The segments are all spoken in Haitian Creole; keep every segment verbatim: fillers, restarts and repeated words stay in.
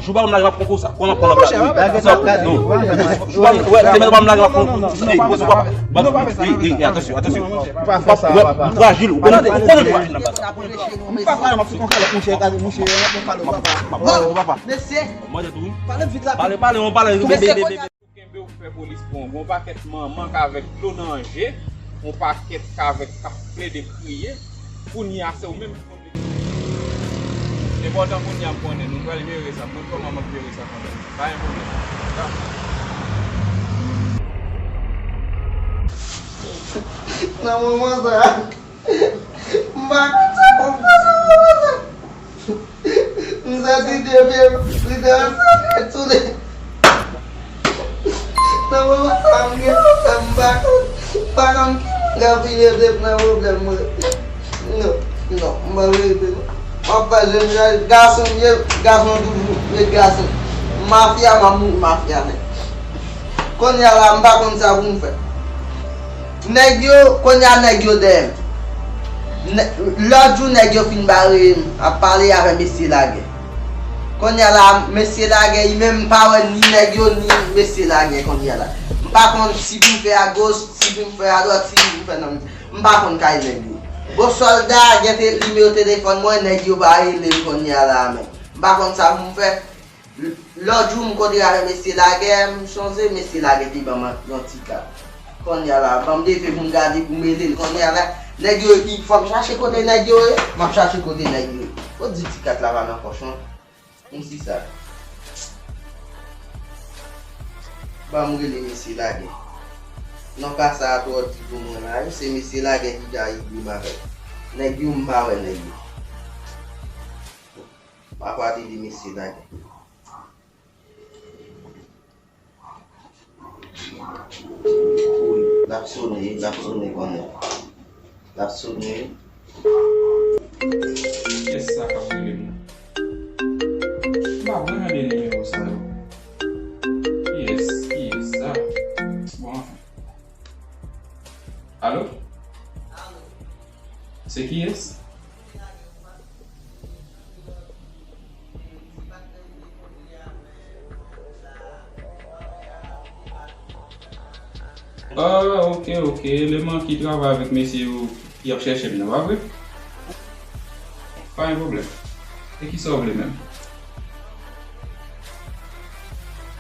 Jou pa m lage m ap pran konsa. Kòman m ap pran lage? Non. Jou pa m, wè, se menm pa m lage m ap pran. Ey, bozo, papa. Ey, ey, ey, atansyon, atansyon. Ou pa fè sa, papa. M frajil, ou konnen, ou konnen m frajil nan baz la. M pa pale, m ap fè konsa, mouche, gade, mouche, m ap pale, papa. Mesye, pale vit la. Pale, pale, on pale. Mesye, kounye a. Kenbe w fè polis pran w. Gon pakèt manman k avèk dlo nan je, gon pakèt k avèk k ap plede kriye. Kounye a, se ou menm ki konn. Enpòtan kounye a m konnen nou pral jere sa. Mwen kòman m ap jere sa kanmenm. Pa gen pwoblèm. Nan moman sa a, m pa konn sa pou m fè nan moman sa. M santi de pye m, li te ansanm tou de. Nan moman sa a, m gen pwoblèm, m pa konn, m pa konn ki moun k ap vin ede m nan pwoblèm mwen. Non, non, m pa vle ede non. M ap pale, m gason m ye, gason toujou, ret gason. Mafya, m ap mouri mafya nèt. Kounye a la, m pa konn sa pou m fè. Nèg yo, kounye a nèg yo dèyè m. Nè-, lòt jou nèg yo fin bare m, ap pale avè mesye Lagè. Kounye a la, mesye Lagè, li menm m pa wè ni nèg yo, ni mesye Lagè kounye a la. M pa konn si pou m fè agoch, si pou m fè adwat, si pou m fè nan, m pa konn kay nèg yo. Bon, sòlda gen te nimewo telefòn mwen, nèg yo pa rele m kounye a la menm. M pa konn sa pou m fè. Lòt jou, m kontre avèk mesye Lagè, m sonje mesye Lagè te ban m yon ti kat. Kounye a la, ban m leve pou m gade, pou m rele l. Kounye a la, nèg yo, li, fò m chache kote nèg yo ye, m ap chache kote nèg yo ye. Fò di ti kat la pa nan pòch mwen. M di sa. Ban m rele mesye Lagè. Non, ka sa a twò di pou mwen la, wi, se mesye Lagè ki ka ede m avèk nèg yo, m pa wè nèg yo. Papa te di mesye Lagè. L ap sone, l ap sone konnen. L ap sone. Kiyès sa k ap rele m nan? M pa wè nan de nimewo sa yo. Kiyès? Kiyès sa? Bon, anfen. Alo? Se kiyès? Ah, ok, ok. Eleman ki travay avèk mesye yo ki ap chèche m nan, pa vre? Pa gen pwoblèm. E kisa w vle menm?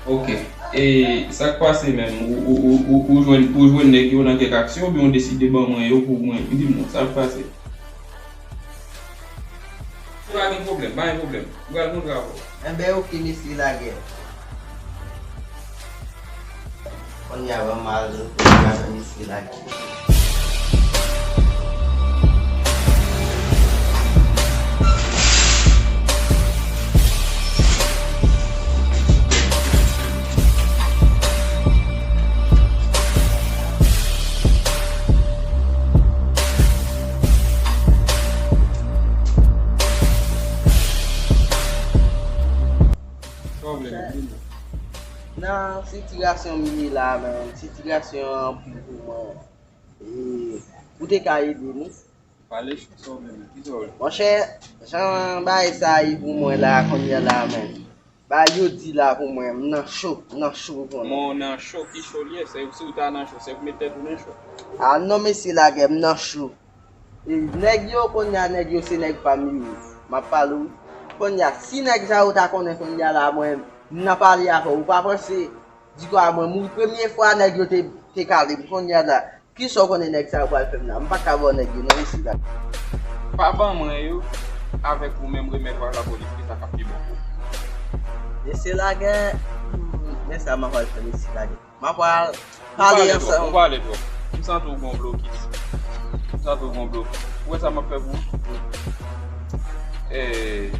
Ok. E sa k pase menm? Ou, ou, ou, ou, ou jwenn, ou jwenn nèg yo nan kèk aksyon oubyen w deside ban mwen yo pou mwen? Di m non, sa k pase? Pa gen pwoblèm, pa gen pwoblèm. M pral montre avè w. Enben, ok, mesye Lagè. Kounye a ban m al, kounye a mesye Lagè. Nan sitiyasyon m ye la, men sitiyasyon an anpil pou mwen. E, ou te ka ede nou? Pale cho, sa w vle menm? Kisa w vle? Monchè, jan bagay sa ye pou mwen la, kounye a la, men. Bagay yo di la pou mwen, m nan cho, m nan cho, ou konnen. Men w nan cho, ki cho l ye? Se, si w ta nan cho, se pou met tèt ou nan cho. A non, mesye Lagè, m nan cho. E nèg yo, kounye a, nèg yo, se nèg pa m yo ye. M ap pale w wi. Kounye a, si nèg sa yo ta konnen kounye a la, mwen, m nan pale avè w, ou pa panse, di kwa mwen mouri premye fwa nèg yo te, te kale m. Kounye a la, kisa w konnen nèg sa yo pral fè m la? M pa ka ba w nèg yo non, mesye Lagè. Pa ban mwen yo, avèk ou menm remèt w a lapolis, ki sa k ap pi bon pou ou? Mesye Lagè, hmm, men sa m ap pral fè, mesye Lagè. M ap pral pale ansanm. Ou pale twòp, ou pale twòp. M santi w gon blokis. M santi w gon blokis. Ou wè sa m ap fè pou ou? Eh,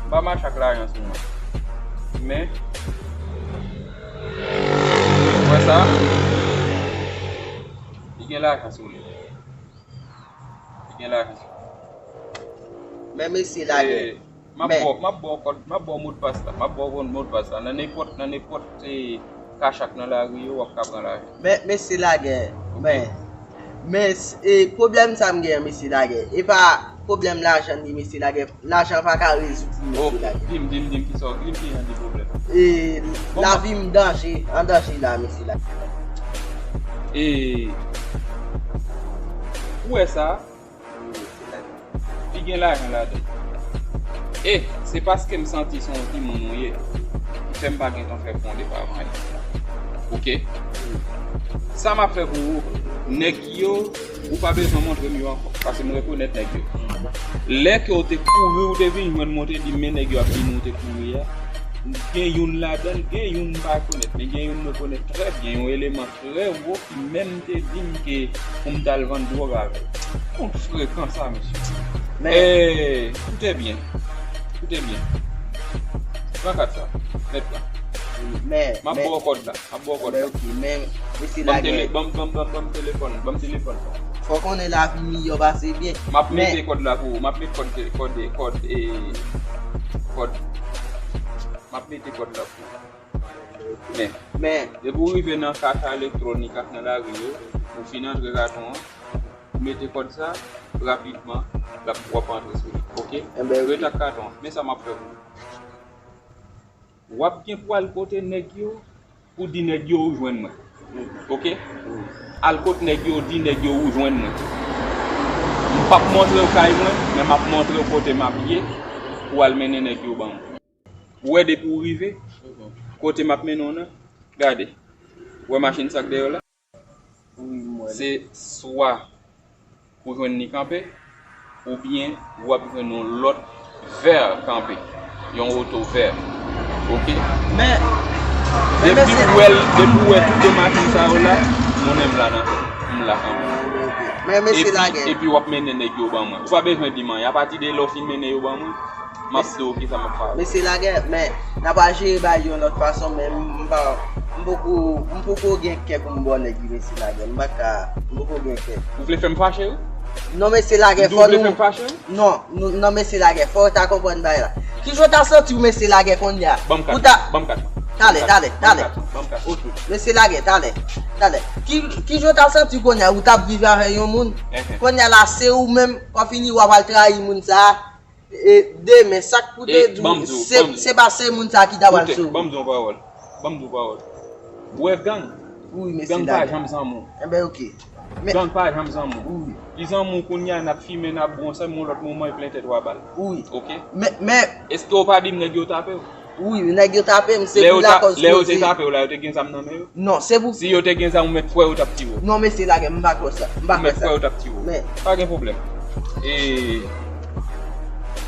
m pa mache ak lajan sou mwen. Men, ou wè sa? Li gen lajan sou li. Li gen lajan sou li. Men mesye Lagè. Eh, M ap ba w, m ap ba w kòd, m ap ba w modpas la. M ap ba w modpas la. Nan nenpòt, nan nenpòt, eh, kachak nan lari yo, w ap ka pran lajan. Men, mesye Lagè, men, men, eh, pwoblèm sa m gen an, mesye Lagè, e pa, Pwoblèm lajan li, mesye Lagè. Lajan pa ka rezoud li, mesye Lagè. Ok, di m, di m, di m, kisa w, di m ki jan de pwoblèm. E, lavi m danje, an danje la, mesye Lagè. E, ou wè sa, li gen lajan ladan. E, se paske m santi se yon timoun ou ye, ki fè m pa gentan fè fon de pa avan. Ok? Sa m ap fè pou ou, nèg yo, ou pa bezwen montre m yo ankò, paske m rekonèt nèg yo. Lè ke w te kouri, ou te vin jwenn mwen, w te di m, men nèg yo ap vini, ou te kouri a. Gen youn ladan l, gen youn m pa rekonèt, men gen youn m rekonèt trè byen, yon eleman trè wo ki menm te di m ke pou m t al vann dwòg avè l. Kont frekan sa, mesye. Men, eh, koute byen. Koute byen. Pran kat sa. Mèt la. Men, m ap ba w kòd la. M ap ba w kòd la. Ok, men, mesye Lagè. Ban m tele-, ban m, ban m, ban m, ban m telefòn. Ban m telefòn. Fò w konnen lavi miyò pase byen. M ap mete kòd la pou ou. M ap mete kòd, kòd, kòd, eh, kòd. M ap mete kòd la pou ou. Men, men, depi w rive nan kach elektwonik ak nan lari yo, ou fin antre katon an, ou mete kòd sa, rapidman, l ap, w ap antre sou li. Ok? Enben, ok. Rete ak katon an. Men sa m ap fè pou ou. W ap gen pou al kote nèg yo, pou di nèg yo ou jwenn mwen. Ok? Al kot nèg yo, di nèg yo ou jwenn mwen. M p ap montre w kay mwen, men m ap montre w kote m ap ye, pou w al mennen nèg yo ban mwen. Ou wè depi w rive, kote m ap mennen w nan, gade. Ou wè machin sa k dèyè w la? Wi, m wè l. Se swa ou jwenn li kanpe, oubyen w ap jwenn yon lòt vè kanpe, yon oto vè. Ok? Men, men depi mesye, w wè l, depi w wè tout de machin sa yo la, mwen menm la nan, m la kanpe. Men mesye Lagè. Epi, epi w ap mennen nèg yo ban mwen. Ou pa bezwen di m anyen. Apati de lè w fin mennen yo ban mwen, m ap di w kisa m ap fè avè l. Mesye Lagè, men, n a pral jere bagay yon lòt fason, men m, m pa, m poko, m poko gen kè pou m ba w nèg li, mesye Lagè. M pa ka, m poko gen kè. Ou vle fè m fache, wi? Non, mesye Lagè, fò nou. Ou vle fè m fache, wi? Non, non, non, mesye Lagè, fò w ta konprann bagay la. Kijan w ta santi w, mesye Lagè, kounye a? Ban m kat, ban m kat. Talè, talè, talè. Ban m kat, ban m kat. Ok, mesye Lagè, talè, talè. Ki, kijan w ta santi w kounye a? Ou t ap viv avè yon moun. Kounye a la, se ou menm, w ap fini, w ap al trayi moun sa a. E demen, sa k pou te di w, se, se pa se moun sa ki ta pral sove. Ban m di w yon pawòl. Ban m di w yon pawòl. Ou wè gang? Wi, mesye Lagè. Gang pa janm zanmi w. Enben, ok. Men gang pa janm zanmi w. Wi. Li zanmi w kounye a, n ap fimen, n ap bwè ansanm, yon lòt moman, e plen tèt ou a bal. Wi. Ok? Men, men èske w pa di m nèg yo tape w? Wi, nèg yo tape m, se pou lakòz koze. Lè yo te tape w la, yo te gen zam nan men yo? Non, se pou. Si yo te gen zam, ou mèt kwè yo t ap tire w. Non, mesye Lagè, m pa kwè sa. M pa kwè sa. Ou mèt kwè yo t ap tire w. Men. Pa gen pwoblèm. E,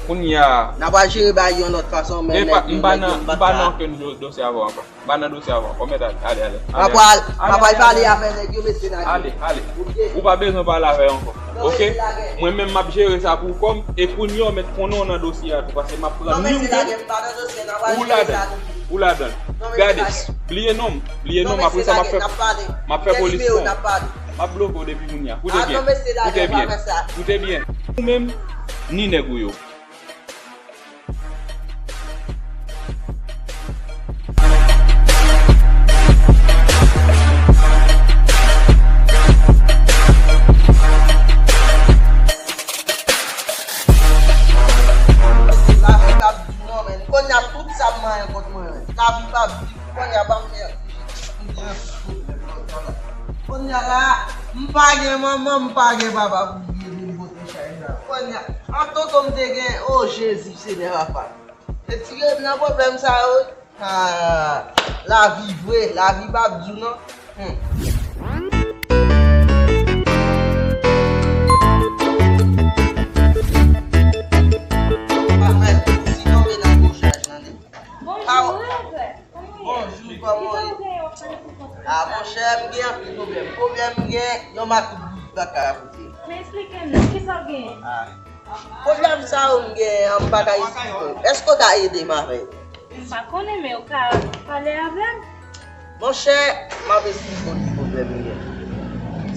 kounye a. N a pral jere bagay yon lòt fason, men nèg yo, m pa nan okenn do-, dosye avè w ankò. M pa nan dosye avè w ankò. Mèt ale, ale, ale. M a pral, m a pral pale avè nèg yo, mesye Lagè. Ale, ale. Ou pa bezwen pale avè yo ankò. Ok? Mwen menm m ap jere sa pou kò m, e kounye a w mèt konnen w nan dosye a tou, paske m ap pran ni w menm, ou ladan l, ou ladan l. Gade, bliye non m, bliye non m, apre sa m ap fè, m ap fè polis pran w. M ap bloke w depi kounye a. Koute byen, koute byen, koute byen. Ou menm, ni nèg ou yo. Lavi p ap di non, men. Kounye a tout sa m manyen kont mwen, men. Lavi p ap di, kounye a ban m fè. Kounye a la, m pa gen manman, m pa gen papa pou m ede m pote chay sa. Kounye a, an tonton m te gen, o Jezi, Senyè papa. Retire m nan pwoblèm sa yo. Ah, lavi vre, lavi p ap di w non. Hmm. Pa fè si tonbe nan gwo chaj, tande. Bonjou, Revè. Bonjou, kòman w ye? Ah, monchè, m gen anpil pwoblèm. Pwoblèm m gen, yon makout bouyi pa ka pote. Men eksplike m non, kisa w genyen? Ah. Pwoblèm sa yo m genyen an, m pa ka eksplike w. Èske w ka ede m avè yo? M pa konnen, men w ka pale avè m. Monchè, m ap eksplike w ki pwoblèm m gen.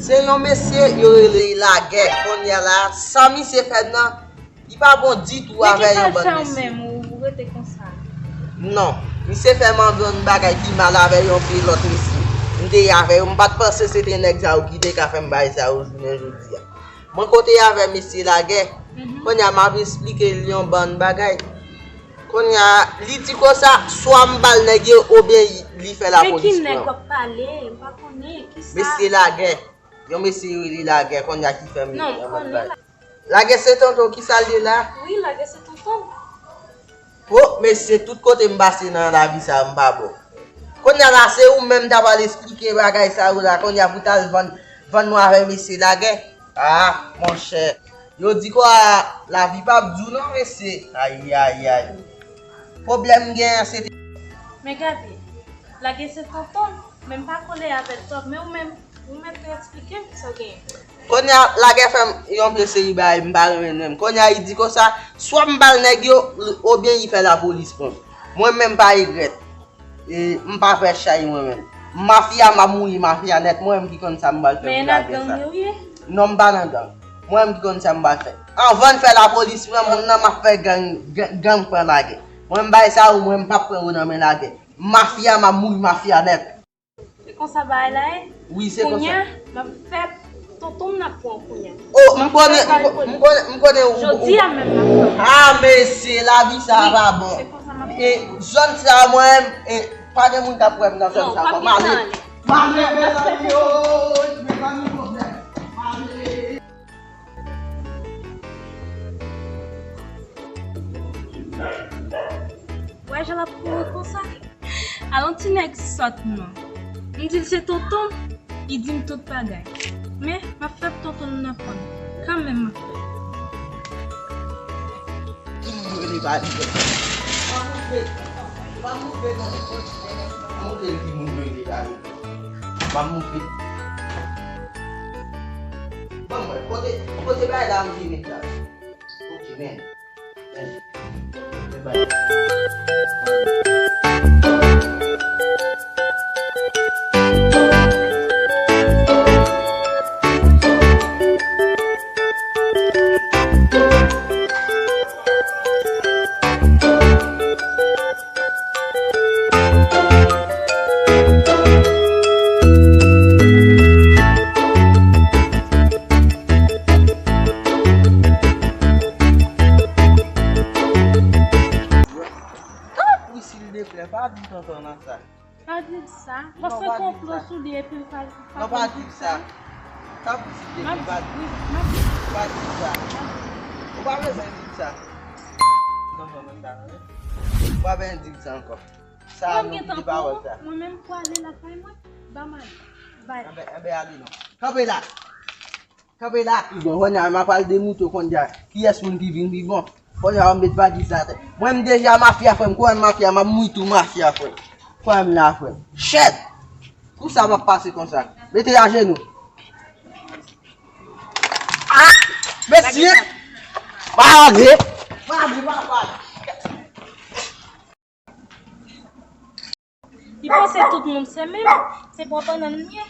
Se yon mesye, yo rele l Lagè. Kounye a la, sa misye fè m nan, li pa bon ditou avè yon bann mesye. Men ki sa l fè w menm, ou, ou rete konsa? Non, misye fè m anvi yon bagay ki mal avè yon pil lòt mesye. M te avè yo, m pa t panse se te nèg sa yo ki te ka fè m bagay sa yo jounen jodi a. Mwen kote avè mesye Lagè, Kounye a m ap esplike l yon bann bagay. Kounye a, li di konsa, swa m ba l nèg yo, oubyen li fè lapolis pran m. Men ki nèg w ap pale? M pa konnen. Ki sa? Mesye Lagè. Yon mesye yo rele Lagè, kounye a ki fè m... Non, m konnen. Lagè se tonton, ki sa l ye la? Wi, Lagè se tonton. Po, mesye, tout kote m pase nan lavi sa a, m pa bon. Kounye a la, se ou menm ta pral esplike bagay sa yo la, kounye a pou t al vann, vann nou avè mesye Lagè. Ah, monchè. Yo di kwa lavi p ap di w non, mesye. Ay, ay, ay. Pwoblèm m genyen se te... Men gade, Lagè se tonton m, men m pa kole avè l twòp, men ou menm, ou mèt esplike m sa w genyen. Kounye a, Lagè fè m yon pil seri bagay m pa renmen menm. Kounye a, li di konsa, swa m ba l nèg yo, oubyen li fè lapolis pran m. Mwen menm, m pa regrèt. E, m pa fè chay mwen menm. Mafya, m ap mouri mafya nèt. Mwen menm ki konn sa m pral fè pou Lagè sa. Men nan gang yo ye? Non, m pa nan gang. Mwen menm ki konn sa m pral fè. Anvan n fè lapolis pran moun nan, m ap fè gang, gang, gang pran Lagè. Mwen, m bay sa yo, mwen, m p ap pran yo nan men Lagè. Mafya, m ap mouri mafya nèt. Se konsa bagay la ye? Wi, se konsa. Kounye a, m ap fè tonton m nan pran kounye a. Oh, m konnen, m konnen, m konnen ou... Jodi a menm m ap pran. Ah, mesye, lavi sa a pa bon. Se konsa m ap fè. E zòn sa a, mwen, e pa gen moun k ap wè m nan zòn sa a ankò. M ale. M ale, mezanmi, oh, mezanmi, pwoblèm. M ale. Wè jan l ap kouri konsa. Alon ti nèg sòt non. M di l se tonton m, li di m tout bagay. Men, m ap fè tonton m nan pran m. Kanmenm m ap fè. Ki moun yo rele Valiz? Pa moute, pa moute non. Moute ki moun yo rele Valiz. Pa moute. Ban mwen, kote, kote bagay la m vini la? Ok, men. Tanpri, silvouplè, pa di tonton nan sa. Pa di l sa. Paske konplo sou li epi l pa, pa di l sa. Tanpri, silvouplè, pa di l sa. Pa di l sa. Ou pa bezwen di l sa. Tonton nan sa, non. Ou pa bezwen di l sa ankò. Sa a, nou kite pawòl sa. Mwen menm pou ale lakay mwen, ban m ale. Bay. Anben, anben, ale non. Kanpe la. Kanpe la. Bon, kounye a, m ap al demoutre w kounye a kiyès moun ki vin pi bon. Kounye a, w ap met valiz la atè. Mwen, m deja mafya, frè m. Kwè m, mafya, m ap mouri tou mafya, frè m. Kwè m la, frè m. Shit! Kou sa p ap pase konsa. Mete ajenou. Ah! Mesye! Pa ale! Pa ale, pa ale! Li panse tout moun se menm, se bò bannann li ye.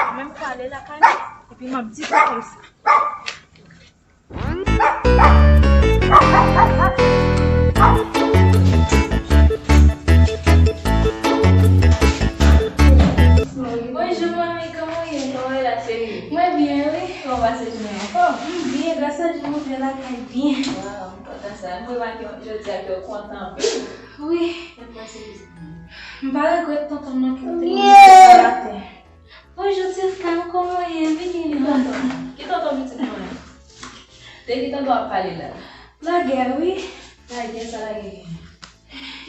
Mwen m prale lakay mwen, epi m ap di sa konsa. Bonjou, manmi, kòman w ye? Kòman w ye la, cheri? Mwen byen, wi. Kòman w pase jounen an? Anfòm? M byen, gras a Dye, m antre lakay byen. Waw, m kontan sa. M remake jodi a ke w kontan anpil. Wi. Mwen pase vizit mwen. M pa regrèt tonton m nan ki te mete l atè. Bonjou, ti frè m, kòman w ye? Vini, vini, tonton. Ki tonton pitit mwen? De ki tonton w ap pale la? Lagè, wi. Lagè, sa lagè genyen?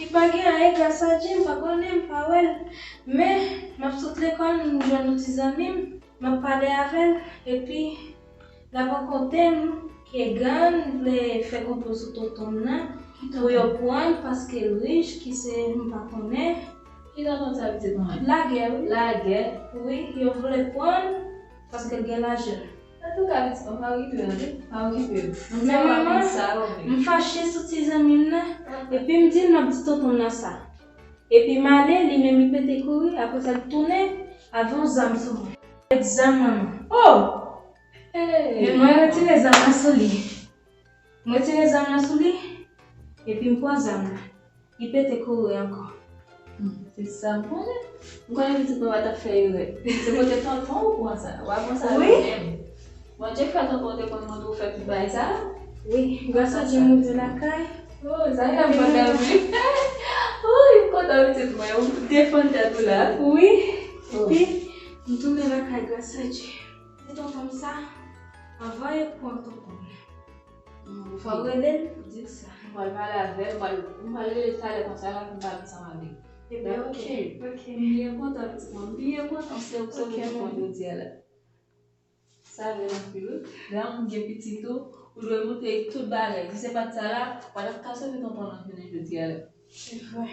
Li pa gen anyen, gras a Dye, m pa konnen, m pa wè l. Men, m ap sot lekòl, m jwenn yon ti zanmi m, m ap pale avè l, epi l ap rakonte m ke gang vle fè konplo sou tonton m nan, pou yo pran l paske l rich, ki se m pa konnen. Ki tonton sa pitit mwen? Lagè, wi. Lagè? Wi, yo vle pran l paske l gen lajan. Antouka, pitit mwen, pa okipe yo, wi. Pa okipe yo. Men manman, m fache sou ti zanmi m nan, epi m di l m ap di tonton m nan sa. Epi m ale, li menm li pete kouri, apre sa l tounen avè yon zam sou mwen. Avèk zam nan men. Oh! Hey! Men mwen retire zam nan sou li. Mwen retire zam nan sou li, epi m pran zam nan. Li pete kouri ankò. Se sa m konnen. M konnen pitit mwen pa t ap fè erè. Se kote tonton ou pran sa. Ou pa pran sa menm. Bondye fè tonton te konn montre w fè tout bagay sa. Wi, gras a Dye m rive lakay. Oh, sa fè m kontan wi. Oh, m kontan pitit mwen. Ou defann tèt ou la. Wi. Epi, m tounen lakay gras a Dye. Se tonton m sa. Anvan e pran tonton m. Fò w rele l pou di l sa. M pral pale avè l, m pral, m pral rele l talè konsa, l ap vin pale ansanm avè l. Ebyen, oke, oke. M byen kontan, pitit mwen. M byen kontan, se ou, se ou ki konn jodi a la. Sa bèl anpil, wi. Lè yon moun gen pitit ou, ou dwe montre l tout bagay. Si se pa t sa la, ou pa t ap ka sove tonton nan jounen jodi a la. Se vre.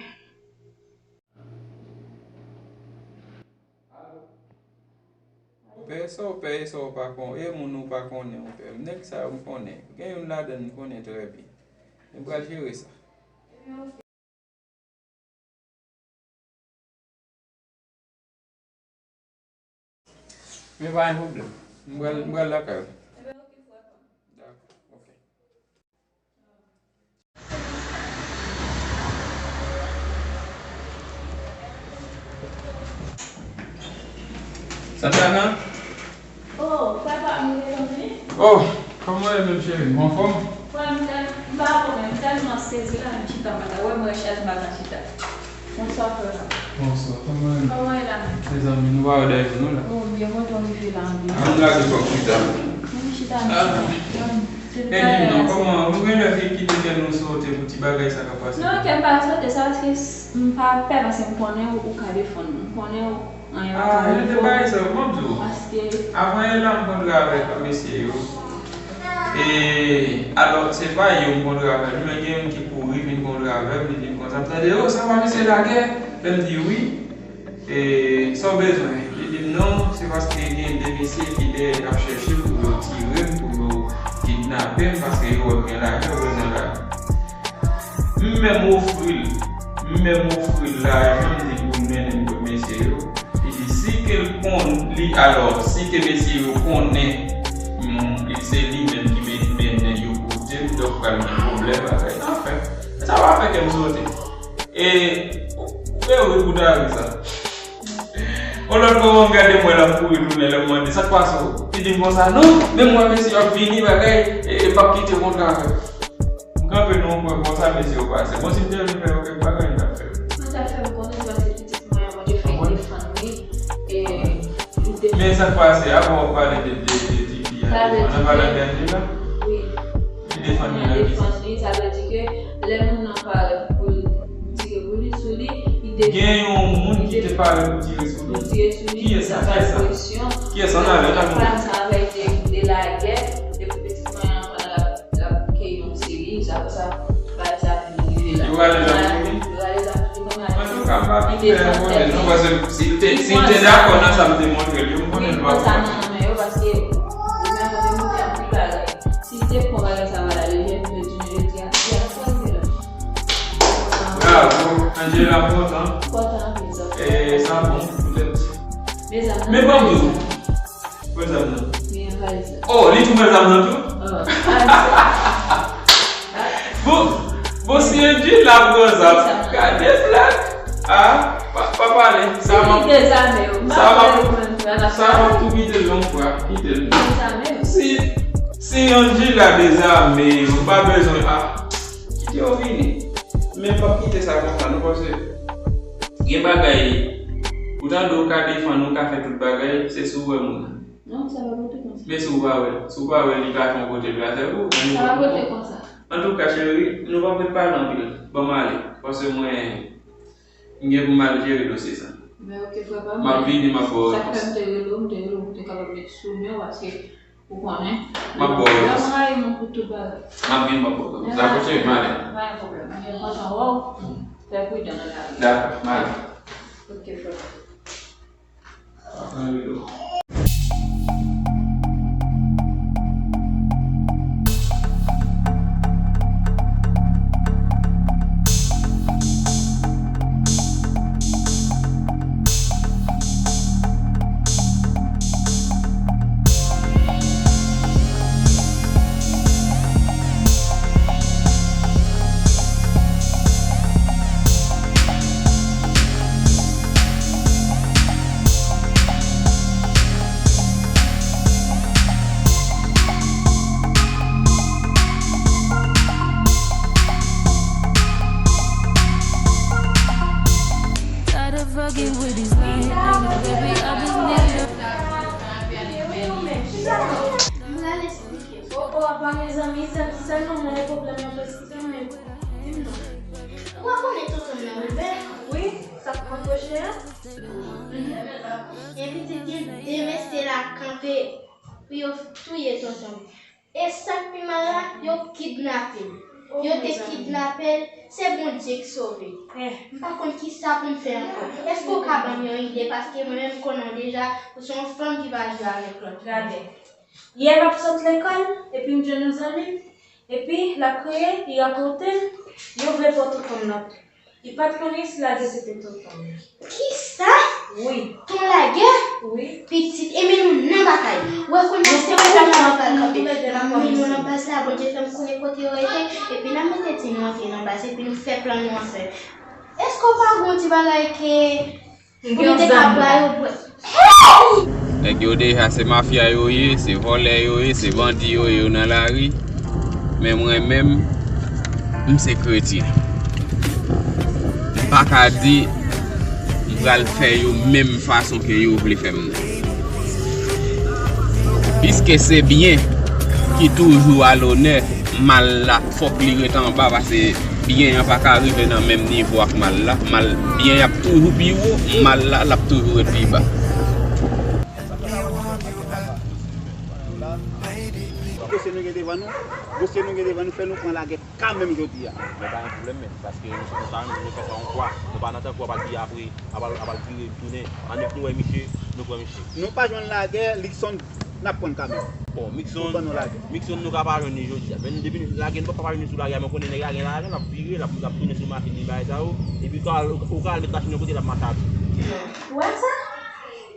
Ou pè, sa w pè, e sa w pa konnen, e moun ou pa konnen, ou pè. Nèg sa yo m konnen. Gen youn ladan m konnen trè byen. Nou pral jere sa. Men pa gen pwoblèm. M pral, m pral lakay ou. Dakò, oke. Santana? Oh, papa, m gentan vini. Oh, kòman w ye menm cheri? Ou anfòm? Frè m, m pa bon, men m tèlman sezi la, m chita, m pa ta wè, m rechèz, m pa ka chita. Bonswa, frè m. Bonswa, kòman w ye? Kòman w ye la menm? Mezanmi, nou pa wè dèyè nou la. Oh, m byen kontan w rive la, anpil. Ann lage kòk chita. Ann chita, ann chita. E di m non, kòman, nou gen lè vin kite kè nou sote pou ti bagay sa k ap pase? Non, kè m pa sote, sa paske m pa pè, paske m konnen ou, ou ka defann mwen. M konnen ou, anyen pa ka rive w. Ah, yo te bay sa, m ap di w. Paske avan yè la, m kontre avèk mesye yo. E, alò, se pa yo m kontre avèk li, men gen youn ki kouri vin kontre avè m, li di m konsa, m tande, "Oh, sa va, mesye lagè?" Lè m di wi. E, sa w bezwen? Li di m non, se paske gen de mesye ki dèyè k ap chèche pou yo tire m, pou yo kidnape m, paske yo wè m gen lajan, yo bezwen lajan. M menm ofri l, m menm ofri l lajan, m di pou l mennen m kot mesye yo. Li di si ke l konn, li, alò, si ke mesye yo konnen, mm, se li menm ki men-, mennen yo kote m, donk pral gen pwoblèm avè l. Anfen, sa pa fè kè m sote. E, ou, ou wi pou ta ri sa. On lòt moman, m gade m wè l ap kouri tounen, lè m mande, "Sa k pase w?" Li di m konsa, "Non, men m wè mesye yo ap vini, bagay, e, e m p ap kite w kontre avè m." M kanpe nan yon kwen konsa, mesye yo pase. Bon, si m te vin fè yo kèk bagay, m t ap fè yo. Mwen t ap fè m konnen se paske pitit mwen an, mwen te fè defann li, e, li te... Men sa k pase, avan w pale de, de, de tifi a, nan pale de Angela? Wi. Li defann li nan ki sans? Li defann li, sa vle di ke lè moun nan parèt pou l tire pou li, sou li, li te... Gen yon moun ki te parèt pou tire sou li? Pou tire sou li, kiyès sa? Kiyès sa? Kiyès sa? Ann ale, ann ale. Sa avè te, te lagè, depi pitit mwen an, pandan l ap, l ap keyi yon seri, sa, sa, bagay sa vin rive la. Yo rale zam sou li? Yo rale zam sou li, kòman? Antouka, m pa fin fè yon konnen, non, paske si l te, si l te dakò nan sa m te montre l yo, m konnen l pa konprann. Mwen kontan nan men yo, paske yo menm yo te montre anpil bagay. Si l te pran bagay sa va la lejè, m te di nou jodi a, se a sa l te la. Bravo, Angela, m kontan. Kontan anpil, sa. E sa bon, poutèt. Men ban m di w. Pran zam nan. Oh, li tou pran zam nan tou? Oh, ah, bon, bon, si Angela pran zam, gade flak. Ah, pa, pa pale. Sa m ap, sa m ap, sa m ap tou kite l yon fwa, kite l. Si, si Angela dezame, ou pa bezwen, ah, kite yo vini. Men m p ap kite sa konsa, non, paske gen bagay, ou tande ou ka defann, ou ka fè tout bagay, se si w wè moun nan. Non, sa pa pote konsa. Men si w pa wè, si w pa wè, li pa fè yon kote l atè pou ou. Sa pa pote konsa. Antouka, cheri, nou p ap ret pale anpil. Ban m ale, paske mwen, m gen pou m al jere dosye sa. Men oke, frè pa m. M ap vini, m ap ba w repons. Sa k fè m te rele w, m te rele w pou te kapab met sou men w, paske ou konnen. M ap ba w repons. Lè m rayi moun pou tout bagay. M ap vini, m ap ba w repons. Dakò, cheri, m ale. Pa gen pwoblèm. M byen kontan wè w. Fè pridan nan lavi. Dakò, m ale. Oke, frè. M pral eksplike. O, o, apa mezanmi, sèl, sèl manman gen pwoblèm nan preskipsyon menm. Di m non. Ou pa konnen tonton m nan, Wilbè? Wi, sa k pran kwoche a? Mhm. Gen pitit gen de mesye la kanpe pou yo touye tonton m. E sa k pi mal la, yo kidnape l. Yo te kidnape l, se Bondye ki sove l. M pa konn kisa pou m fè ankò. Èske w ka ban m yon ide? Paske mwen menm m konnen w deja, ou se yon fanm ki pa jwe avèk lòt fanm. Gade. Yè m ap sot lekòl, epi m jwenn yon zanmi m, epi l ap kriye, li rakonte m, yo vle pran tonton m nan. Li pa t konnen si lagè se te tonton m. Kisa? Wi. Ton lagè? Wi. Pitit, e men nou nan batay. Wè kounye a se pou nou nan batay kanpe. M ap mennen nou nan baz la, Bondye fè m konnen kote yo rete, epi n ap mete ti nou antre nan baz, epi nou fè plan nou ansanm. Èske w pa gen yon ti bagay ke Pou nou te ka ba yo bwè. Nèg yo deja se mafya yo ye, se vòlè yo ye, se bandi yo ye, yo nan lari. Men mwen menm, m se kretyen. M pa ka di m pral fè yo menm fason ke yo vle fè m nan. Piske se byen ki toujou a lonè, mal la, fòk li ret anba, paske byen an pa ka rive nan menm nivo ak mal la. Mal, byen y ap toujou pi wo, mal la, l ap toujou ret pi ba. Dosye nou gen devan nou, dosye nou gen devan nou fè nou pran lagè kanmenm jodi a. Men pa gen pwoblèm, men, paske nou, nou pa, nou fè sa yon fwa, nou pa nan tankou a pa di apre, a pa, a pa vire tounen. Annik nou wè misye, nou pran misye. Nou pa jwenn lagè, Likson, n ap pran kanmenm. Bon, Mikson, nou ban nou lagè. Mikson, nou ka pa jwenn li jodi a. Men depi lagè, nou pa, pa jwenn li sou lagè a, men konnen nèg la gen lajan, l ap vire, l ap, l ap tounen sou machin li, bagay sa yo. Epi ou ka al, ou ka al met machin yon kote, l ap mache a pye. Ou wè sa?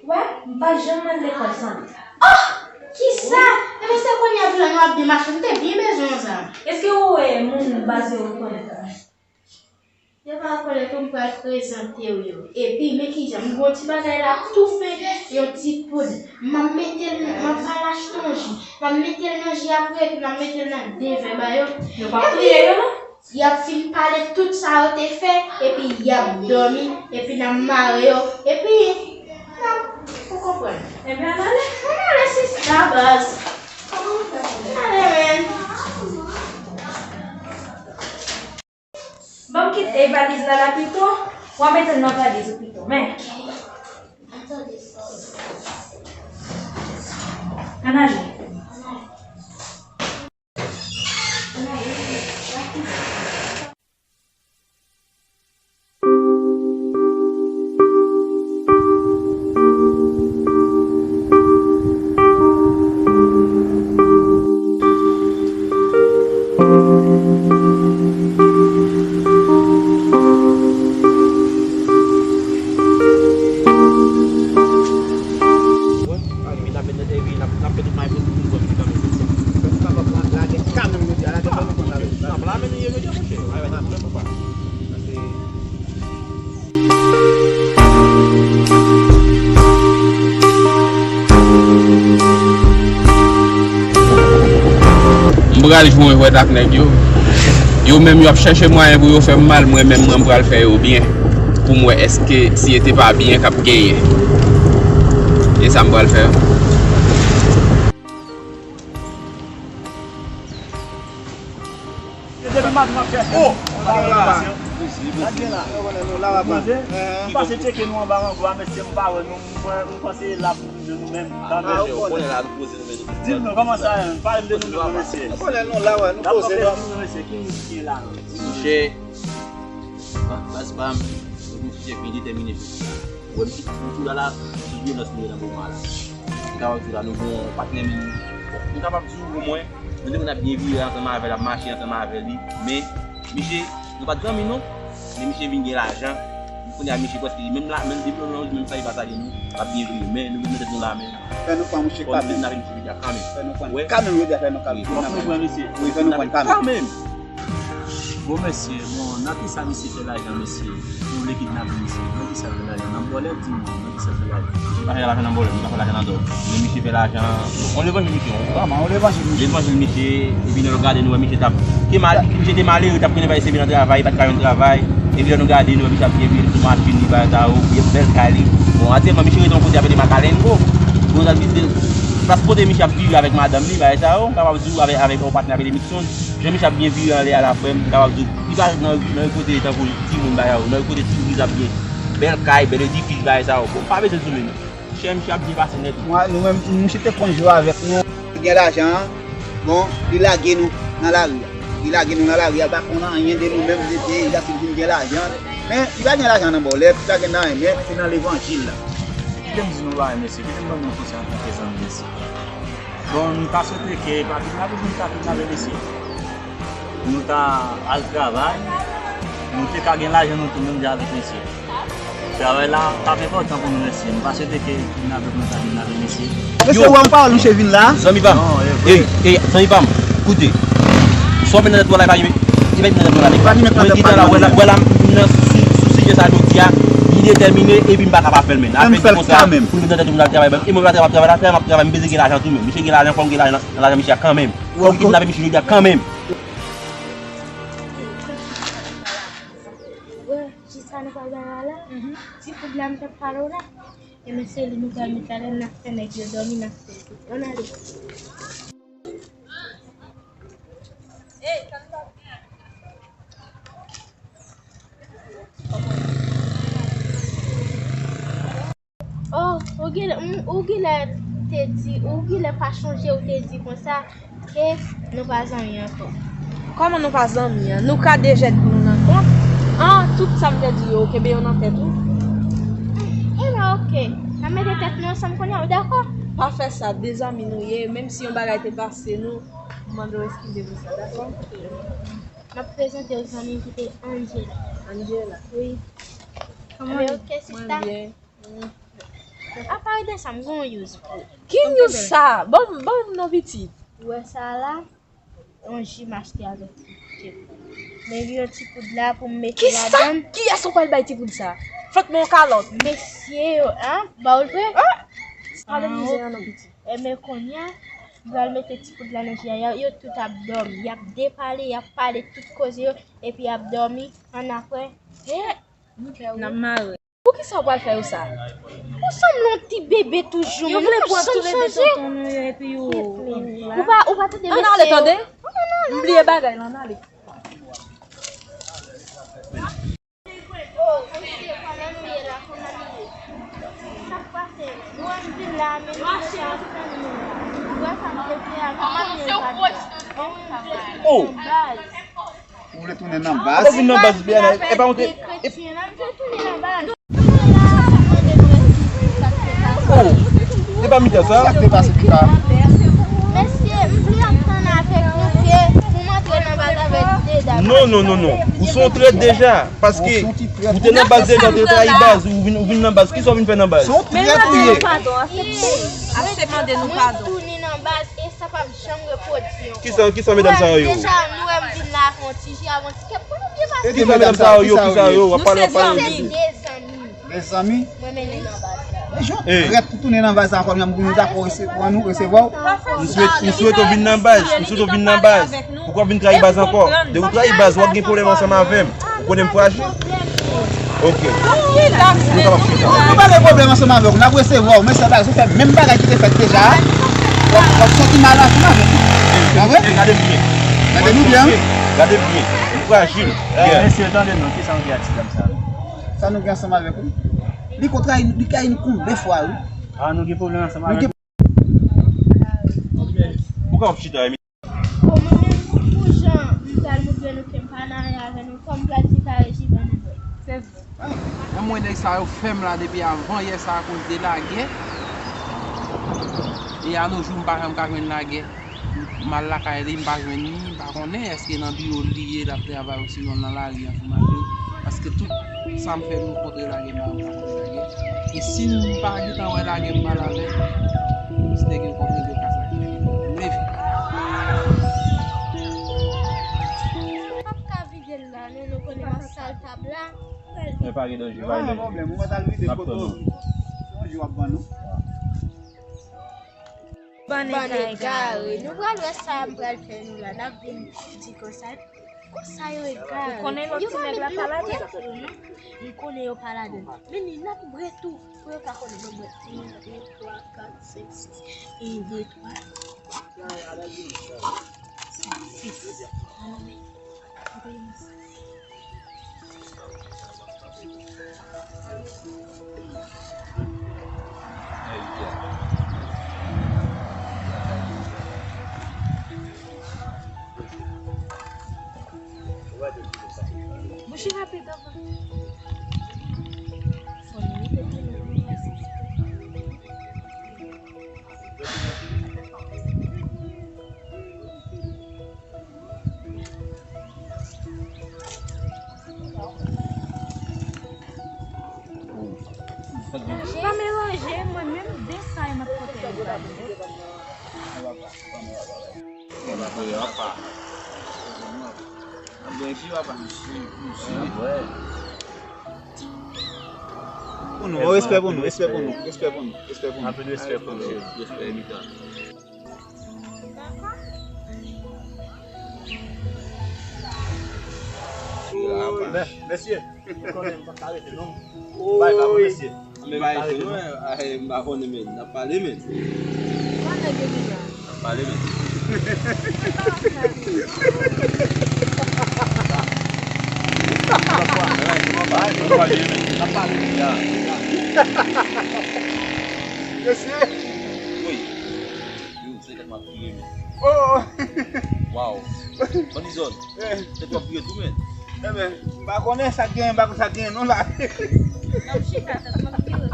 Ou wè, m pa janm al lekòl san li. Oh! Kisa? Ebyen se kounye a vle nou ap byen mache, m te byen bezwen yon zam. Èske ou wè moun baz yo rekonèt ou? Yo pa rekonèt ou, m pral prezante w yo. Epi, men kijan, m gon ti bagay la toufe, yon ti poud. M ap mete l, m ap ba l achte yon ji. M ap mete l nan ji apre, epi m ap mete l nan de vè ba yo. Yo p ap touye yo, non? Y ap fin pale tout sa yo te fè, epi y ap dòmi, epi n ap mare yo, epi n ap, ou konprann. Ebyen, ann ale. Ann ale, sista, baz. Ale, men. Ban m kite valiz la la pito, w a mete l nan valiz ou pito, men. Ann ale. M pral jwe yon jwèt ak nèg yo. Yo menm yo ap chèche mwayen pou yo fè m mal, mwen menm mwen pral fè yo byen. Pou m wè èske si e te pa byen k ap genyen. E sa m pral fè. Se depi maten m ap chèche. Oh! Gade la. Gade la. Poze. M pase tcheke nou anba rangou a, mesye, m pa wè nou. M panse la pou nou menm. Di m non, kòman sa ye? Pale m de nou menm, mesye. Nou konnen nou la, wè, nou poze, non. Mesye, ki moun ki la? Monchè, baz pa m, nou vin sou chèf byen detèmine jodi a. Ou wè misye ki sou la la, sou vyolans nou ye nan moman la. M kapab di w la, nou gon patnè men nou. Bon, m kapab di w, omwen, nou te konn ap byen vire ansanm avè l, ap mache ansanm avè li. Men, misye, nou pa t zanmi non. Men misye vin gen lajan. Kounye a, misye prèske, menm la, menm depi lòt jou, menm sa li pa salye nou, l ap byen vire. Men, nou met tèt nou la, men. Fè nou pran misye kanmenm. Fò nou kidnape misye jodi a kanmenm. Fè nou pran kanmenm jodi a, fè nou kanmenm. Wi, fè nou prann kanmenm. Kanmenm. Bon, mesye, bon, nan kisa misye fè lajan, mesye? Si w vle kidnape misye, nan kisa l fè lajan? Nan bòlèt, di m, nan kisa l fè lajan? Li pa fè lajan nan bòlèt, li pa fè lajan nan dòg. Men misye fè lajan. On levanjil misye, on. Vrèman, on levanjil misye. Levanjil misye, epi lè nou gade, nou wè misye t ap, te mal, misye te malere, t ap konnen bay seve nan travay, li pa t ka jwenn travay. Epi lè nou gade, nou wè misye ap byen viv sou machin li, bagay sa yo, byen bèl kay li. Bon, aktyèlman, misye rete yon kote ap rele Makalengo. Bon, sa vle di, plas kote misye ap viv avèk madanm li, bagay sa yo, m kapab di w avèk, avèk yon patnè ap rele Mikson. Jan misye ap byen viv anlè a la, frè m, m kapab di w, li pa nan, nan yon kote tankou timoun, bagay sa yo, nan yon kote tourist ap byen. Bèl kay, bèl edifis, bagay sa yo. Bon, pa bezwen zoumen non. Chè, misye ap byen pase nèt. Mwen, nou menm, misye te konn jwe avèk nou. Li gen lajan an, bon, li lage nou nan lari a. Li lage nou nan lari a, li pa konn anyen de nou menm, de, de, li ap vin gen lajan. Men, li pa gen lajan nan bòlèt, li pa gen nan anyen, men se nan levanjil la. Kite m di nou bagay, mesye, kite m ban nou yon konsèy antanke zanmi, mesye. Bon, m ta swete ke pa kidnape, pou nou ta kidnape mesye. Nou ta al travay, nou te ka gen lajan nou tou menm jan avèk mesye. Travay la t ap enpòtan pou nou mesye. Nou pa swete ke kidnape pou nou ta kidnape mesye. Mesye, ou wè yon pawòl misye vin la? Zanmi pa m. Non, e vre. Ey, ey, zanmi pa m. Koute. Sa w met nan tèt ou la, li pa rive, li pa rive nan tèt ou la, nèg. Li pa rive nan tèt ou la. Mwen gentan la, wè la, wè la, m nan sou, sou sijè sa jodi a, li detèmine, epi m pa ka pa fè l, men. Ann fè l kanmenm. Pou l met nan tèt ou pou l al travay, e mwen pa travay, travay la, travay, m ap travay, m bezwen gen lajan tou, men. Misye gen lajan, fò m gen lajan nan lajan misye a kanmenm. Fò m kidnape misye jodi a kanmenm. Wè, jis sa nou pral bay la la. Ti kout la m t ap pale w la. Ebyen, se li nou pral met la, lè n ap fè nèg yo dòmi, n ap fè l tou. Ann ale. Oh, ou genlè, m, ou genlè te di, ou genlè pa chonje, ou te di konsa ke nou pa zanmi ankò. Kòman nou pa zanmi an? Nou ka dejèt nou nan kont. An, tout sa m te di yo, kenbe yo nan tèt ou. Ebyen, oke. N a mete tèt nou ansanm kounye a, ou dakò? Pa fè sa, de zanmi nou ye, menm si yon bagay te pase nou, m mande w eskize pou sa, dakò? M ap prezante w zanmi m ki te Angela. Angela? Wi. Kòman w ye? Mwen byen. Apa w de sa, m gen yon use pou ou. Ki use sa? Ban m, ban m non pitit. Ou wè sa la? Yon ji m achte avèk ti kèk. Men gen yon ti poud la pou m mete ladan l. Kisa? Kiyès ou pral bay ti poud sa? Fèt mwen yon kalòt. Mesye yo, an? Ba w l vre? Pale mizè an non pitit. Ebyen, kounye a, m pral mete ti poud la nan ji a. Yo, yo tout ap dòmi. Y ap depale, y ap pale tout koze yo, epi y ap dòmi. Annapre, he, n ap mare. Poukisa w pral fè yo sa? Ou sanble yon ti bebe toujou, men ou p ap janm chanje. Ou pa, ou pa tande mesye yo. Ann ale tande. M bliye bagay la, ann ale. Oh, mesye, kòman nou ye la? Kòman nou ye? Sa k pase? Mwen, m vin la, men nou deja ap tann nou la. Ou wè sa m te fè a? Kòman nou ye, pa di? Mwen, m vle tounen nan baz. Ou vle tounen nan baz? Ou vin nan baz, byen, e pa yon te. Kretyen la, m vle tounen nan baz. Oh, e pa mitan sa? Sa k te pase, Pita? Mesye, m vle antann avèk nou ke pou m antre nan baz avèk de dam. Non, non, non, non. Ou se yon trèt deja. Paske ou te nan baz deja, ou te trayi baz, ou vin, ou vin nan baz. Kisa w vin fè nan baz? Se yon trèt ou ye. Mwen tounen nan baz e sa p ap janm repwodui ankò. Kisa, kisa medam sa yo? Deja, nou wè m vin la avè yon ti ji, avè yon ti kèk, pou nou byen pase. Kisa medam sa yo, kisa yo? W ap pale, w ap pale. Nou se zanmi. De zanmi? Mwen mennen nan baz la. Jan trèt ou tounen nan baz la ankò, menm pou nou dakò resevwa nou, resevwa w. M swete, m swete w vin nan baz, m swete w vin nan baz. Poukwa w vin trayi baz ankò? Depi w trayi baz, w ap gen pwoblèm ansanm avè m. Ou konnen m frajil. Ok. Nou pa gen pwoblèm ansanm avè w, n ap resevwa w, men sèl bagay, si w fè menm bagay ki te fèt deja a, w ap, w ap santi mal ansanm avè m. Pa vre? Gade byen. Gade nou byen. Gade byen. M frajil. Mesye, tande non, kisa nou gen ak ti dam sa? Sa nou gen ansanm avèk ou? Li konn trayi, li trayi nou konbyen fwa, wi? Ah, nou gen pwoblèm ansanm avèk ou? Poukwa w ap chita, Emi? Bon, mwen menm, pou jan m pral montre nou ke m pa nan anyen avè nou, fò m pral separe Jivan avè l. Se vre. An mwen, nèg sa yo fè m la depi avan yè sa akoz de lagè. E a no jou, m pa janm ka jwenn lagè. M al lakay li, m pa jwenn li, m pa konnen èske nan biwo l li ye, l ap travay, osinon l nan lari ansanm avè yo. Paske tout sa m fè, m kontre lagè, m pa janm ka kontre lagè. E si m pa gentan wè lagè, m pale avè l, m se nèg yo kontre, yo ka sa ki m leve. M p ap ka vide l la, non, nou konnen m ap sal tab la. Men pa gen danje, pa gen danje. Pwoblèm, ou mèt al vide kote w. Se yon jou w ap ban nou. Bann egare. Nou pral wè sa m pral fè nou la. N ap vin di konsa. Konsa yo egal. Ou konnen lòt ti nèg la pa ladan? M konnen yo pa ladan. Men ni n ap bwè tou. Pou yo pa konnen, mwen bwè. Yon, de, twa, kat, senk, sis. Yon, de, twa. Sis. Bouchi rapid anvan. Fò nou mete dlo nan plastik. Pa melanje, mwen menm de sa yo m ap pote. Pou nou, respè pou nou, respè pou nou, respè pou nou, respè pou nou. Anpil respè pou nou, respè Mita. Mè-, mesye. Ou konnen m pa ka rete non. Bay pa pou mesye. Men bay se nou, eh, m pa konnen men. N ap pale men. Sa nèg yo gen la? N ap pale men. N ap pale men. N ap pale men. Ya. Mesye. Wi. Yo, se tèt m ap vire men. Oh! Waw. Bann dizòd. Eh. Tèt w ap vire tou men. Enben, m pa konnen sa k genyen, m pa konn sa k genyen non la. N ap chita, tèt m ap vire.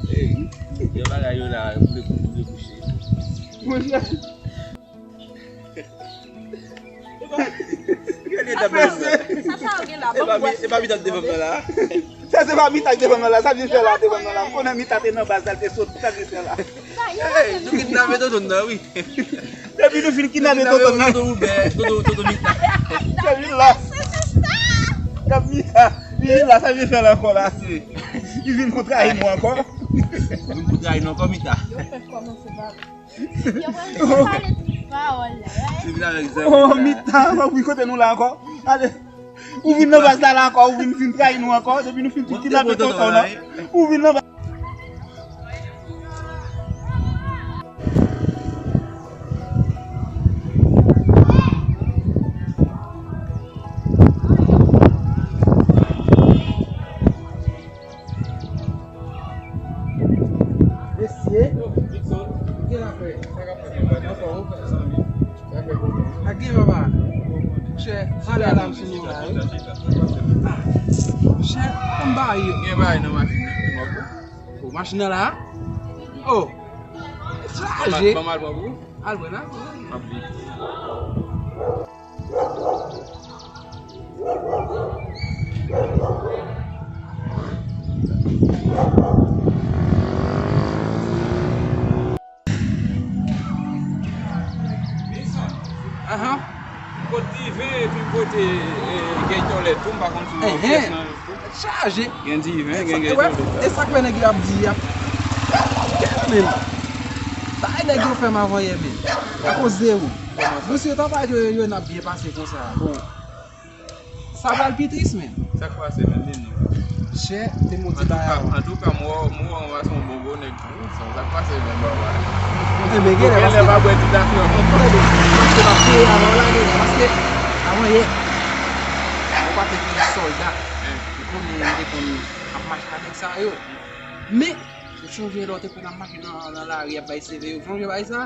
Ey, gen bagay yo la, yo vle pou nou debouche. Monchè. Gade ta bèl sa. Sa, sa w gen la, ban m wè. E pa Mita k devan mwen la. Sa se pa Mita k devan mwen la, sa vin fè la devan mwen la. M konnen Mita te nan baz la, l te soti, sa vin fè la. Ey, nou kidnape tonton nan, wi. Depi nou fin kidnape tonton nan. Tonton Woubè, tonton, tonton Mita. Depi la. Depi Mita. Li vin la, sa vin fè la ankò la. Li vin pou trayi nou ankò. Vin pou trayi nou ankò, Mita. Yo fèk kòmanse ba. Yo pral pale tout pawòl la, right? Se vin avèk zam. Oh, Mita, w ap ri kote nou la ankò. Ale. Ou vin nan baz la, la ankò, ou vin, fin trayi nou ankò. Depi nou fin kidnape tonton nan. Ou vin nan baz. Mesye. Gen afè. Anfòm, ou fè zanmi. Pa gen papa. Chè, ale la m sou nou la, wi. Ah, chè, kòm bagay yo. Gen bagay nan machin nan. O, machin nan la? O. Chaje. Ban m al pran pou ou. Al pran la. M ap vin. Ahan. M pot diven epi m pote, eh, gèy tòlèt tou, m pa konn si m wè pyès nan yo tou. Chaje. Gen diven, gen gèy tòlèt. E sa k fè nèg yo ap di, y ap, men, bagay nèg yo fè m avan yè, men. Akoz zewo. Mesye, tan pa yo, yo n ap byen pase konsa. Bon. Sa pral pi tris, men. Sa k pase, men, di nou. Chè, te modi bay avan. Antouka, antouka, m wè, m wè w anba se yon bon gwo nèg tou. Sa, sa k pase, men, baba. Enben, genlè, paske genlè pa bwè ti zafè. Paske m ap peye avan w lage, paske avan yè, mwen pa te vin sòlda. Ou konnen, m te konn ap mache avèk sa yo. Men, ou chonje lè w te konn ap mache nan, nan lari, ap bay seve yo. Ou chonje bay sa?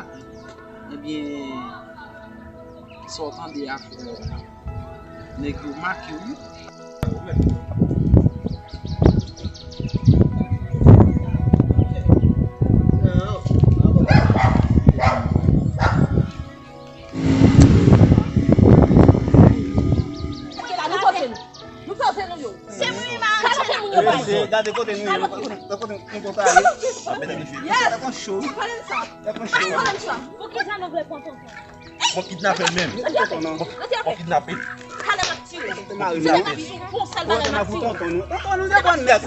Ebyen, sa w tande a, frè, nèg yo make w, wi. Nou poze nou yo. Se mwen, ma. Gade kote moun yo ye. Gade kote nou ye. Gade kote nou konsa ye. Yes. Fè konn cho. Pale de sa. Fè konn cho. Pale de sa. Poukisa nou vle pran tonton? Bon kidnapè menm. Bon kidnapè. Talè m ap tiye. Se nan ap di konsa l talè m ap tiye. Tonton nou, tonton nou se bon nèg.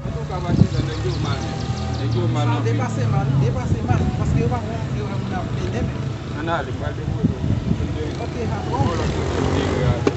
Antouka, pa chita, nèg yo mal, men. Nèg yo mal anpil. Depase mal, depase mal. Paske yo pa bon, yo pa moun ap mennen, men. Ann ale, m pral depoze w. Ok, patron.